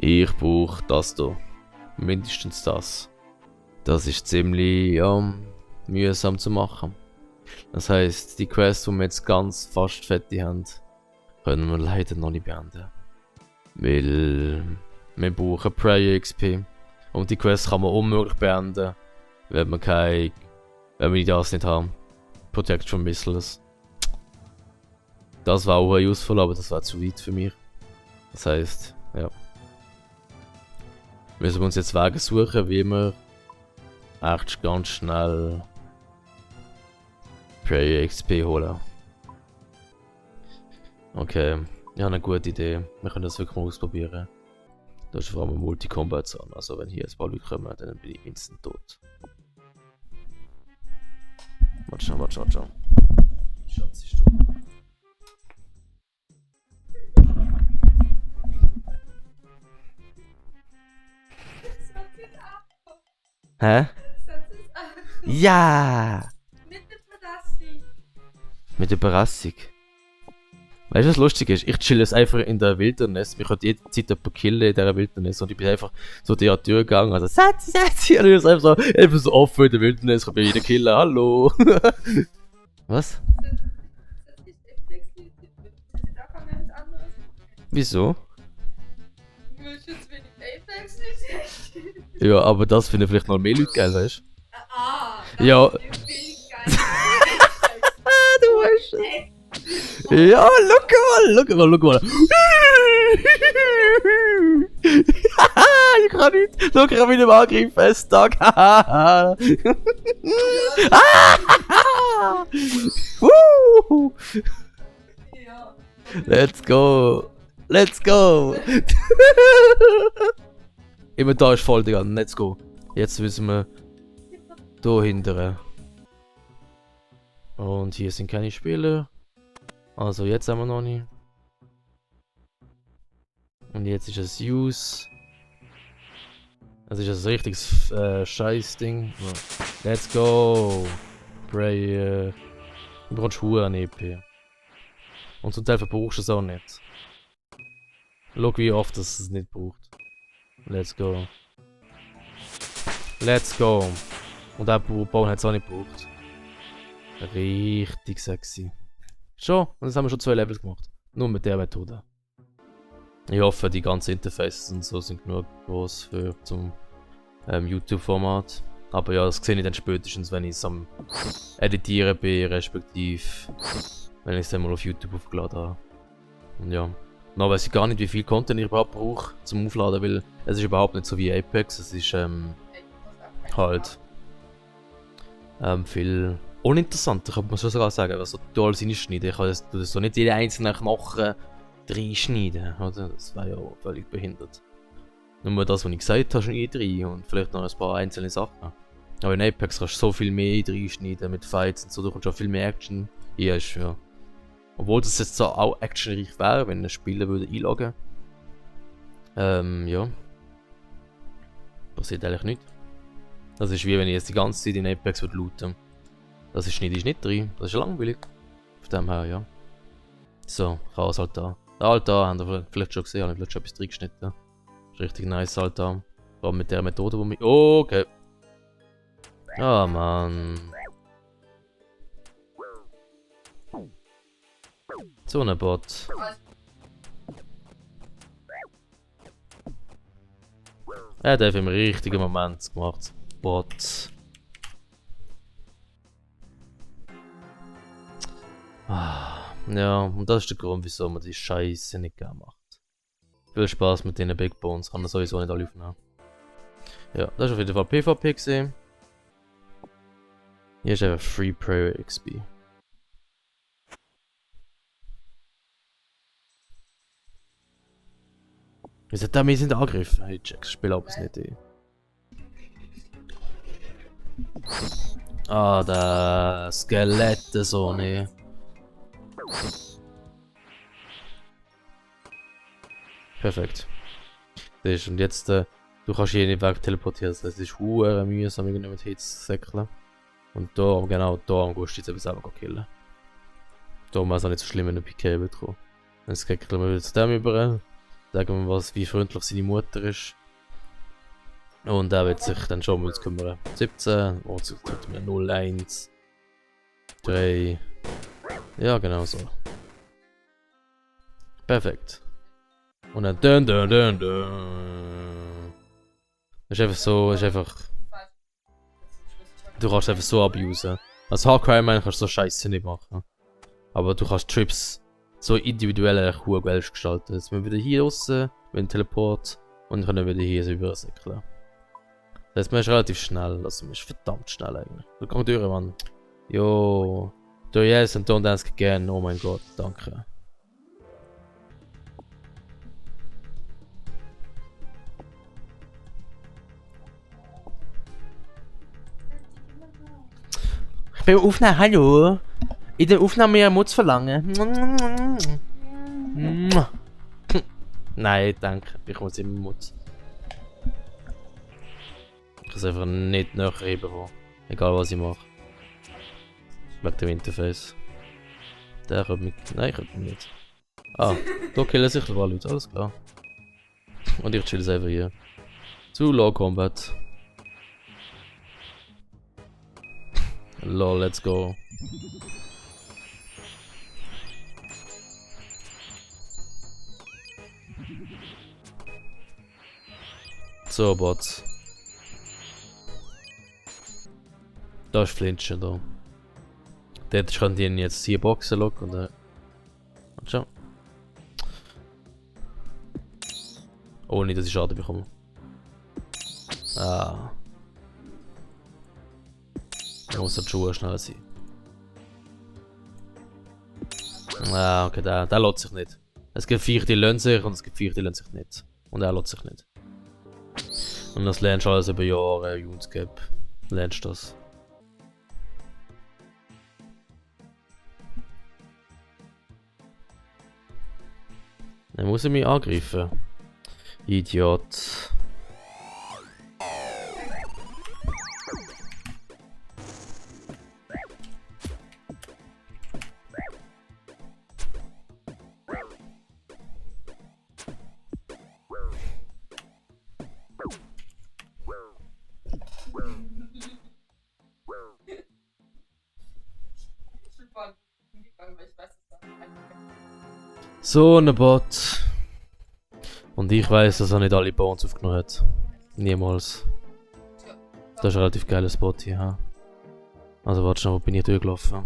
Ich brauche das hier. Mindestens das. Das ist ziemlich mühsam zu machen. Das heisst, die Quest, die wir jetzt ganz fast fertig haben, können wir leider noch nicht beenden. Weil wir brauchen Prayer XP. Und die Quest kann man unmöglich beenden, wenn wir das nicht haben. Protection Missiles. Das war auch useful, aber das war zu weit für mich. Das heisst, ja. Wir müssen uns jetzt Wege suchen, wie wir echt ganz schnell Prayer XP holen. Okay, ich habe eine gute Idee. Wir können das wirklich mal ausprobieren. Da ist vor allem ein Multi-Combat an. Also wenn hier ein paar Leute kommen, dann bin ich instant tot. Warte schon. Schatz ist tot. Hä? Ja! Mit der Überraschung. Mit Überraschung. Weißt du, was lustig ist? Ich chill jetzt einfach in der Wildnis. Mich hat jede Zeit jemand killen in dieser Wildnis. Und ich bin einfach so die Tür gegangen. Also, Satzi! Und ich bin einfach so offen in der Wildnis. Ich bin jeder killen. Hallo! Was? Das ist echt flexibel. Da kann man nichts anderes machen. Wieso? Du willst jetzt wenig Apex nicht. Ja, aber das finden vielleicht noch mehr Leute geil, weißt Ah! du? Ja. Das ist viel geil. Du weißt es. Ja, schau mal. Ich kann nicht. Schau, ich habe meinen Angriff festtag. Ja. Let's go. Inventar ist voll, Digga. Let's go. Jetzt müssen wir hier hindern. Und hier sind keine Spieler. Also jetzt haben wir noch nicht. Und jetzt ist es Use. Das ist ein richtiges Scheiß-Ding. Let's go. Pray. Du brauchst Huren an EP. Und zum Teil verbrauchst du es auch nicht. Schau, wie oft das es nicht braucht. Let's go. Und der Bauen hat es auch nicht gebraucht. Richtig sexy. Schon, und jetzt haben wir schon 2 Levels gemacht. Nur mit der Methode. Ich hoffe, die ganzen Interfaces und so sind genug groß für zum YouTube-Format. Aber ja, das sehe ich dann spätestens, wenn ich es am Editieren bin, respektive wenn ich es dann mal auf YouTube aufgeladen habe. Und ja. Noch weiß ich gar nicht, wie viel Content ich überhaupt brauche zum Aufladen, weil es ist überhaupt nicht so wie Apex. Es ist halt viel uninteressanter, kann man schon sogar sagen. Also du alles reinschneiden. Ich kann das so nicht jede einzelne Knochen reinschneiden, oder? Das wäre ja völlig behindert. Nur das, was ich gesagt habe, schon rein und vielleicht noch ein paar einzelne Sachen. Aber in Apex kannst du so viel mehr reinschneiden mit Fights und so, da kommt schon viel mehr Action. Hier ist ja. Obwohl das jetzt so auch actionreich wäre, wenn ein Spieler würde einloggen. Ja. Passiert eigentlich nichts. Das ist wie wenn ich jetzt die ganze Zeit in Apex würde looten. Das schneide ich nicht drin. Das ist langweilig. Von dem her, ja. So, raus Altar. Der Altar haben wir vielleicht schon gesehen, habe ich vielleicht schon etwas drin geschnitten. Das ist richtig nice Altar. Vor allem mit der Methode, wo mich. Oh, okay. Ah, Mann. So ein Bot. Er hat einfach im richtigen Moment gemacht. Bot. Ja, und das ist der Grund, wieso man die Scheiße nicht gerne macht. Viel Spaß mit den Big Bones, kann man sowieso nicht alle aufnehmen. Ja, das ist auf jeden Fall PvP gesehen. Hier ist einfach Free Prayer XP. Wir sind da, wir sind angegriffen. Hey, Jack, spiel aber es nicht eh. Ah, der Skelette so, ne. Perfekt. Das ist, und jetzt, du kannst hier nicht weg teleportieren, das ist hure mühsam, irgendwie mit Hits zu säckeln. Und da, genau, da am Gust jetzt eben selber killen. Da war es auch nicht so schlimm, wenn ein PK bekommen. Dann skeckeln wir wieder zu dem über. Sagen wir was, wie freundlich seine Mutter ist. Und er wird sich dann schon um uns kümmern. 17, und so tut mir 0, 1, 3. Ja, genau so. Perfekt. Und dann Das ist einfach so, ist einfach. Du kannst einfach so abusen. Als Hardcore-Man kannst du so Scheiße nicht machen. Aber du kannst Trips so individuell cool gestalten. Jetzt sind wir wieder hier draußen, mit dem Teleport und können wieder hier so übersäckeln. Das heißt, man ist relativ schnell, also man ist verdammt schnell eigentlich. Du kommst durch, Mann. Jo. Do yes and don't ask again, oh mein Gott, danke. Ich bin aufnehmen, hallo. In der Aufnahme mehr Mutz verlangen. Nein, danke. Ich muss immer Mutz. Ich kann es einfach nicht nachheben, egal was ich mache. Wegen dem Interface. Der kommt mich. Nein, ich kommt mich nicht. Ah, da killen sich ein paar Leute, alles klar. Und ich chill selber hier. Zu Low Combat. Lol, let's go. So, Bots. Da ist Flinchen da. Dort kann die jetzt hier Boxen locken und schau. Ohne dass ich Schaden bekomme. Ah. Da muss die Schuhe schnell sein. Ah, okay, der lässt sich nicht. Es gibt Viecher, die lassen sich und es gibt Viecher, die lassen sich nicht. Und er lässt sich nicht. Und das lernst du alles über Jahre, RuneScape. Lernst du das. Dann muss er mich angreifen. Idiot. So eine Bot. Und ich weiß, dass er nicht alle Bones aufgenommen hat. Niemals. Das ist ein relativ geiler Spot hier. Ha? Also warte schnell, wo bin ich durchgelaufen?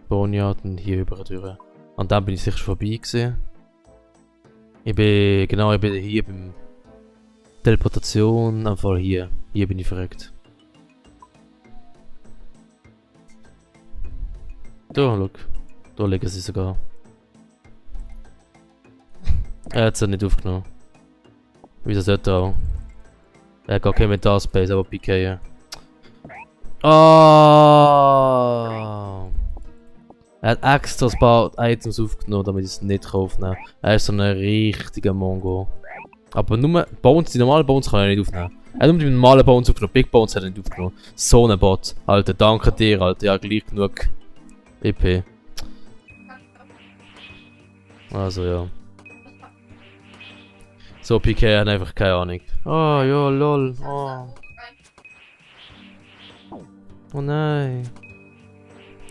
Boneyard und hier über durch. Und dann bin ich sicher schon vorbei gesehen. Ich bin hier beim Teleportation. Einfach hier. Hier bin ich verreckt. Da, look. Da liegen sie sogar. Er hat es nicht aufgenommen. Wieso sollte er auch? Er hat gar keinen Mentalspace, aber PK. Oh! Er hat extra ein paar Items aufgenommen, damit ich es nicht aufnehmen kann. Er ist so ein richtiger Mongo. Aber nur Bones, die normalen Bones kann er nicht aufnehmen. Er hat nur die normalen Bones aufgenommen, Big Bones hat er nicht aufgenommen. So ein Bot. Alter, danke dir, Alter. Ja, gleich genug EP. Also ja. So, PK hat einfach keine Ahnung. Oh, ja, lol. Oh. Oh nein.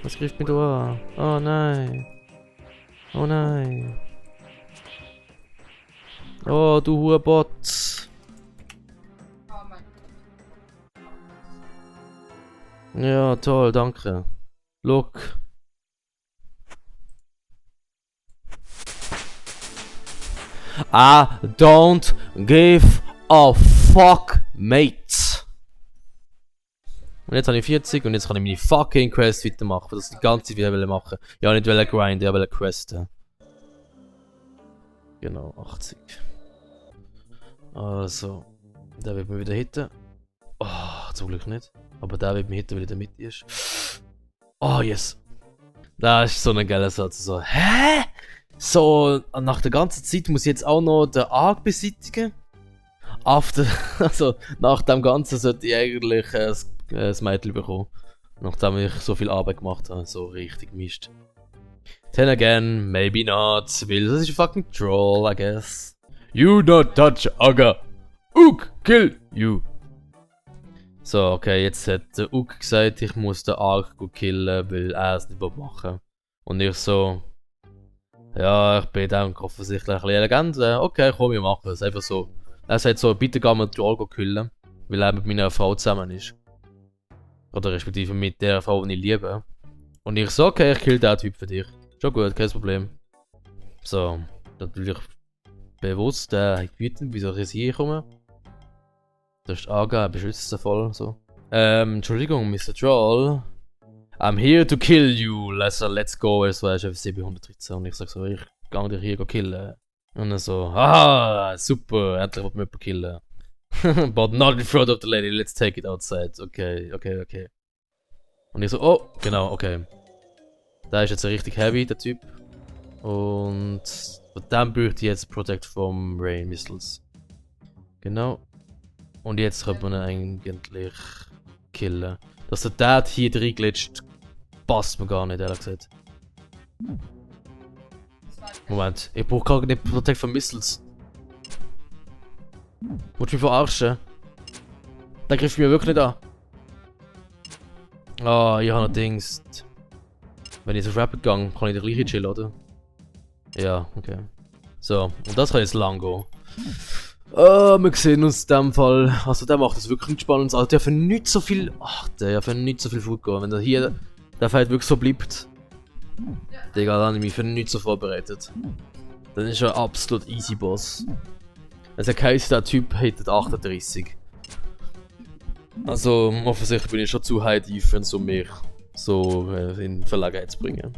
Was greift mich da an? Oh nein. Oh nein. Oh, du Hurenbot. Ja, toll, danke. Look. I don't give a fuck, mate. Und jetzt habe ich 40 und jetzt kann ich meine fucking Quest weitermachen, das ich die ganze Zeit wieder machen. Ja, nicht grinden, ich will questen. Genau, 80. Also, der wird mir wieder hitten. Oh, zum Glück nicht. Aber der wird mir hitten, weil er in der Mitte ist. Oh, yes. Das ist so ein geiler Satz. So, hä? So, nach der ganzen Zeit muss ich jetzt auch noch den Arc beseitigen. Also, nach dem Ganzen sollte ich eigentlich ein Mädchen bekommen. Nachdem ich so viel Arbeit gemacht habe. So richtig Mist. Then again, maybe not. Weil das ist ein fucking Troll, I guess. You not touch Aga. Ook kill you. So, okay, jetzt hat der Ook gesagt, ich muss den Ark killen, weil er es nicht machen will. Und ich so, ja, ich bin dann offensichtlich ein bisschen Legende. Okay, komm, wir machen es. Einfach so. Er sagt so, bitte geh mal den Ark killen, weil er mit meiner Frau zusammen ist. Oder respektive mit der Frau, die ich liebe. Und ich so, okay, ich kill den Typ für dich. Schon gut, kein Problem. So, natürlich bewusst, wütend, wieso ich hier komme. Das ist Aga, er beschützt den voll, so. Entschuldigung, Mr. Troll. I'm here to kill you. Let's go. Es war schon 713 und ich sag so, ich gang dich hier killen. Und er so, ah, super, endlich wird mich killen. But not in front of the lady, let's take it outside. Okay. Und ich so, oh, genau, okay. Der ist jetzt richtig heavy, der Typ. Und dann bräuchte ich jetzt Protect from Rain Missiles. Genau. Und jetzt könnte man ihn eigentlich killen. Dass der Dad hier drin glitscht, passt mir gar nicht, ehrlich gesagt. Moment, ich brauche gar nicht Protect from Missiles. Willst du mich verarschen? Der greift mich wirklich nicht an. Ah, ich habe noch Dings. Wenn ich auf Rapid gang, kann ich den gleichen chillen, oder? Ja, okay. So, und das kann jetzt lang gehen. Wir sehen uns in dem Fall. Also der macht das wirklich nicht spannend. Also der für nicht so viel. Ach, der für nicht so viel Food gehen. Wenn der hier der Fight wirklich so bleibt. Digga, dann habe ich mich für nichts so vorbereitet. Dann ist er absolut easy Boss. Also heisst, der Typ hätte 38. Also offensichtlich bin ich schon zu high defense, um mich so in Verlegenheit zu bringen.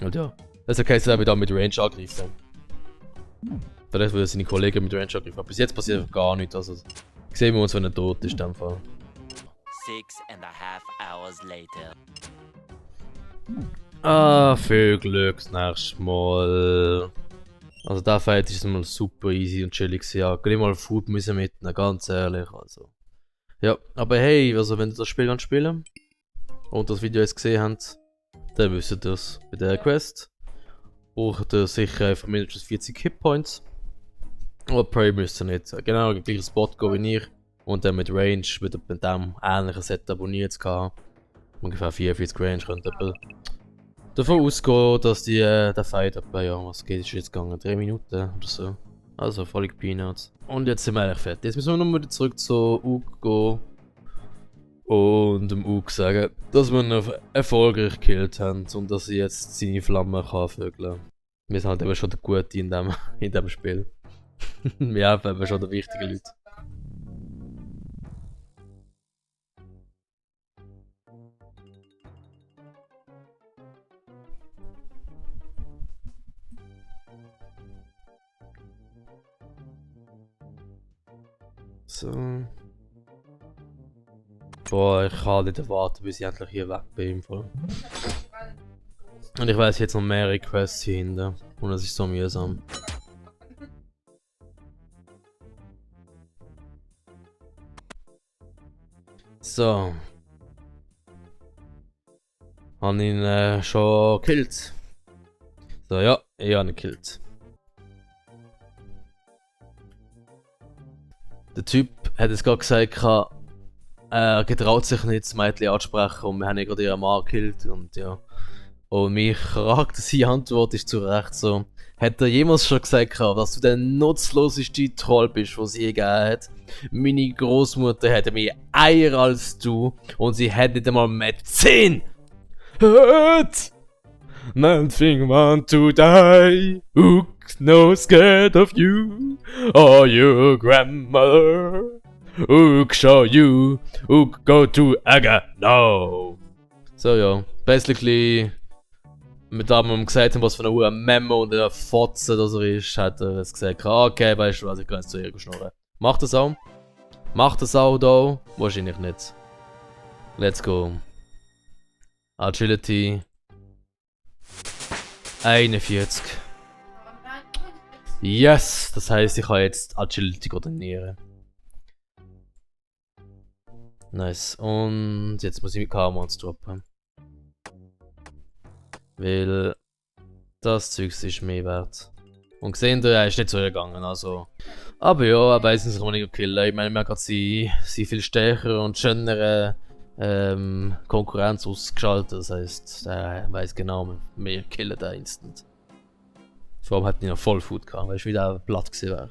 Und ja. Also heisst, er wird auch mit Range angreifen. Vielleicht würde seine Kollegen mit Range angreifen. Aber bis jetzt passiert einfach gar nichts. Also sehen wir uns, wenn er tot ist in dem Fall. 6.5 hours later. Ah, viel Glück das nächste Mal. Also der Fight ist mal super easy und chillig. Ja, gleich mal Food müssen mitnehmen, ganz ehrlich. Also. Ja, aber hey, also wenn ihr das Spiel spielen und das Video jetzt gesehen habt, dann wisst ihr das. Bei der Quest braucht ihr sicher einfach mindestens 40 Hitpoints. Aber Prey müsst ihr nicht. Genau den gleichen Spot gehen wie ich. Und dann mit Range, mit dem ähnlichen Setup, das ich jetzt hatte. Ungefähr 44 Range könnte ihr davon ausgehen, dass der Fight etwa, ja, was geht, ist jetzt gegangen? 3 Minuten oder so. Also völlig Peanuts. Und jetzt sind wir eigentlich fertig. Jetzt müssen wir nochmal zurück zu Ook gehen. Und dem Ook sagen, dass wir ihn erfolgreich gekillt haben und dass sie jetzt seine Flamme kann vögeln. Wir sind halt eben schon der Gute in dem Spiel. Wir helfen eben schon den wichtigen Leuten. So. Boah, ich kann nicht warten, bis ich endlich hier weg bin im Fall. Und ich weiß jetzt noch mehrere Quests hier hinten. Und es ist so mühsam. So. Habe ihn schon gekillt. So, ja, ich habe ihn gekillt. Der Typ hat es gerade gesagt, er getraut sich nicht, das Mädchen anzusprechen und wir haben ihn gerade ihren Mann gekillt und ja. Und mich fragt, seine Antwort ist zu Recht so. Hat er jemals schon gesagt, dass du der nutzloseste Troll bist, was sie je gegeben hat? Meine Großmutter hätte mehr Eier als du und sie hätte nicht einmal mehr 10! Hört! Nothing want to die. Ook no scared of you or your grandmother. Ook show you. Ook go to Aga. No. So ja, basically mit dem wir gesagt haben, was für eine Memo und eine Fotze das er ist, hat er es gesagt, okay, weißt du was, ich kann jetzt zu ihr schnurren. Macht das auch? Macht das auch da? Wahrscheinlich nicht. Let's go. Agility 41. Yes! Das heisst, ich kann jetzt Agility trainieren. Nice. Und jetzt muss ich mit K-Mods droppen. Weil das Zeugs ist mehr wert. Und gesehen, er ist nicht so gegangen, also. Aber ja, er weiß uns nicht killen. Ich meine, wir haben gerade sie viel stärker und schönere Konkurrenz ausgeschaltet. Das heisst, er weiß genau, wir killen den instant. Vor allem hat er noch Vollfood gehabt, weil ich wieder platt gewesen wäre.